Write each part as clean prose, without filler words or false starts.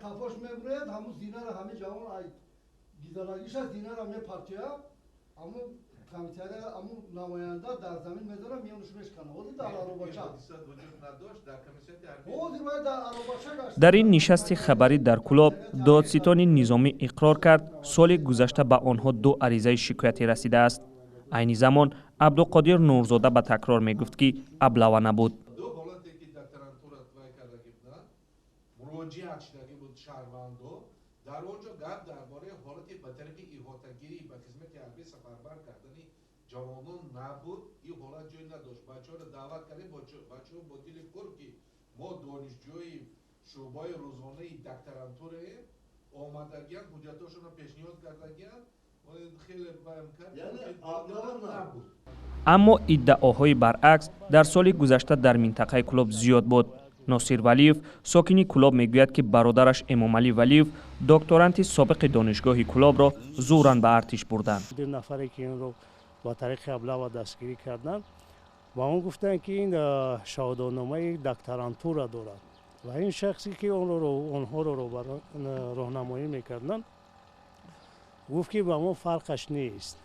Қафош мебурояд, ҳамун зинара, ҳами ҷавон ай гизалагиша зинара мепартоя, ҳамун комиссария, ҳамун намоянда дар замин мезара, миёнаш мешкана. Ҳозир дар аробача, ҳозир вай дар аробача гашта. Дар ин нишасти хабарӣ дар Кӯлоб додситони низомӣ иқрор кард, соли гузашта ба онҳо ду аризаи шикоятӣ расидааст. Айни замон Абдуқодир Нурзода ба такрор мегуфт, ки облава набуд. Ду ҳолате ки докторантура вай кардагӣ буданд, муроҷиат шудагӣ буд шаҳрвандо. Дар он ҷо гап дар бораи ҳолати ба тариқи иҳотагирӣ ба хизмати ҳарбӣ сафарбар кардани ҷавонон набуд. Ин ҳолат ҷой надошт. Бачаҳоро даъват кардем, бачаҳо бо дили пур, ки мо донишҷӯи шӯъбаи рӯзонаи докторантураем, омадагиянд, ҳуҷҷатҳошонро пешниҳод кардагиянд. Хеле баям кард. Яъне облава набуд. Аммо иддаоҳои баръакс дар соли гузашта дар минтақаи Кӯлоб зиёд буд. Носир Валиев, сокини Кӯлоб, мегӯяд, ки бародараш Эмомалӣ Валиев, докторанти собиқи донишгоҳи Кӯлобро зӯран ба артиш бурданд. Ду нафаре ки инро ба тариқи облава дастгирӣ карданд, ба он гуфтанд, ки ин шаҳодатномаи докторантура дорад. Ва ин шахсе ки онҳоро роҳнамоӣ мекарданд, гуфт, ки ба мо фарқаш нест,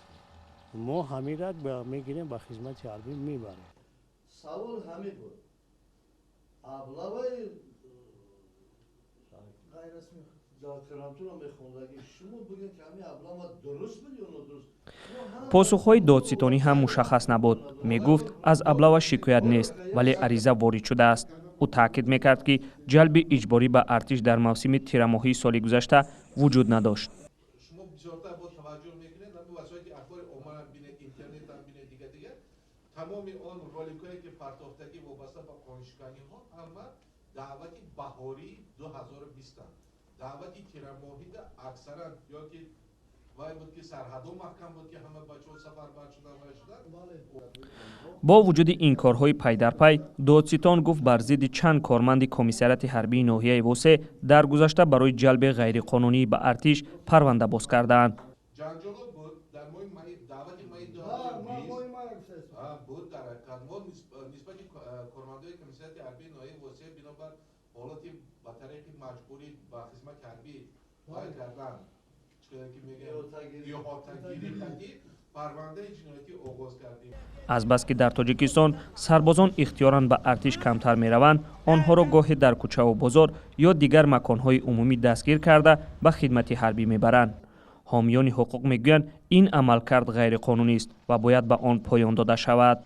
мо ҳамира мегирем, ба хизмати ҳарбӣ мебарем. Савол ҳамин буд: облаваи ғайррасмӣ докторантура мехондагӣ, шумо бигӯед, ки ҳамин облава дуруст буд ё нодуруст? Посухҳои додситонӣ ҳам мушаххас набуд. Мегуфт, аз облава шикоят нест, вале ариза ворид шудааст. Ӯ таъкид мекард, ки ҷалби иҷборӣ ба артиш дар мавсими тирамоҳии соли гузашта вуҷуд надошт. Шумо бисёртар бо таваҷҷӯҳ мекунед, ҳамин васоити ахбори оммаам бинед, интернетам бинед, дига дига, тамоми он роликҳое ки партофтагӣ вобаста ба қонуншиканиҳо, ҳама даъвати баҳории 2020-анд. Даъвати тирамоҳида аксаран ё ки вай буд, ки сарҳадо маҳкам буд, ки ҳама бачаҳо сафарбар шудан, вай шудан. Бо вуҷуди инкорҳои пайдарпай, додситон гуфт, бар зидди чанд корманди комиссариати ҳарбии ноҳияи Восе дар гузашта барои ҷалби ғайриқонунӣ ба артиш парванда боз кардаанд. Ҷанҷоло буд дар моҳи май, даъвати майи 2020 буд. Дар ҳақиқат мо нисбати кормандои комиссариати ҳарбии ноҳияи Восе бинобар ҳолати ба тариқи маҷбурӣ ба хизмати ҳарбӣ вай кардан, ки мегӯям, иҳотагирӣ, парвандаи ҷиноятӣ оғоз кардем. Азбаски дар Тоҷикистон сарбозон ихтиёран ба артиш камтар мераванд, онҳоро гоҳе дар кӯчаву бозор ё дигар маконҳои умумӣ дастгир карда, ба хидмати ҳарбӣ мебаранд. Ҳомиёни ҳуқуқ мегӯянд, ин амалкард ғайриқонунист ва бояд ба он поён дода шавад.